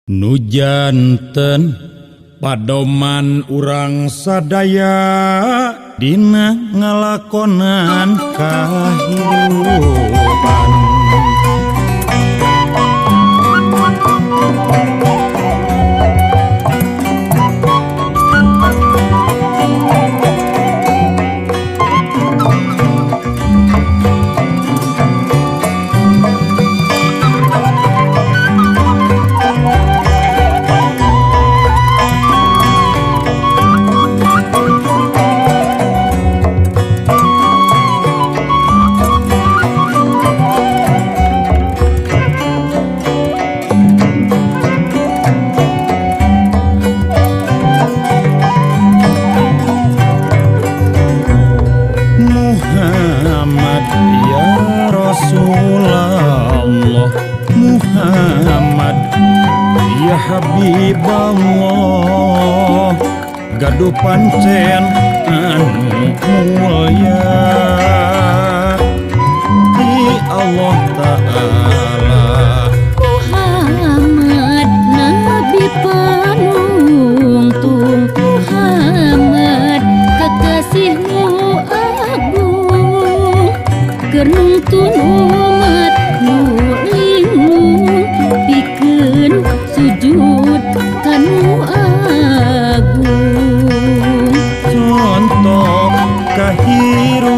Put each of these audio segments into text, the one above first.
Nu janten padoman urang sadaya dina ngalakonan kahirupan. Muhammad ya Rasulullah, Muhammad ya Habiballah, gaduh pancen anu mulya di Allah Ta'ala. Muhammad Nabi panungtung, Muhammad kekasihmu agung, keur nungtun umat nu linglung, pikeun sujud kanu agung. Contoh kahirupan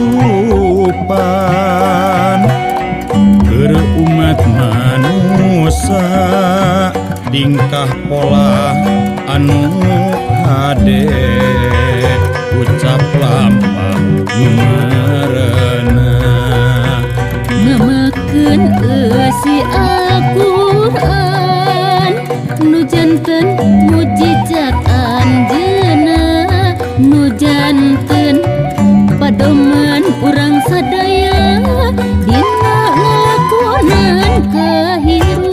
keur umat manusia, tingkah pola anu hade, ucap lampah numarena. Ngamakeun eusi Al-Qur'an nu janten mujizat anjeunna, nu janten padoman urang sadaya dina ngalakonan kahirupan.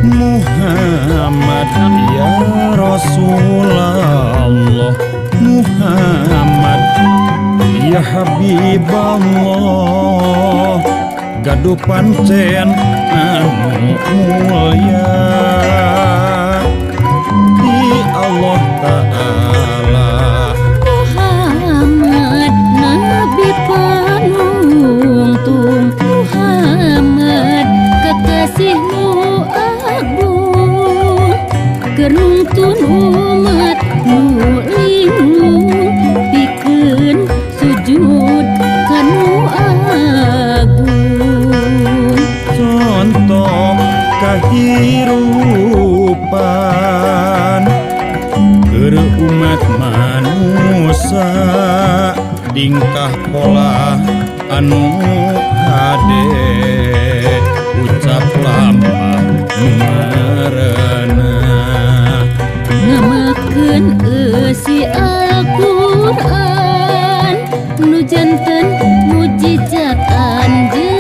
Muhammad ya Rasulullah, Muhammad ya Habiballah, gaduh pancen anu mulya di Allah Ta'ala. Muhammad Nabi panungtung, Muhammad kekasihmu agung, keur nungtun umat nu linglung, pikeun sujud kanu agung. Contoh kahirupan keur umat manusia, tingkah pola anu hade, ucap lampah numarena. Ngamakeun eusi Al-Qur'an nu janten mujizat anjeunna.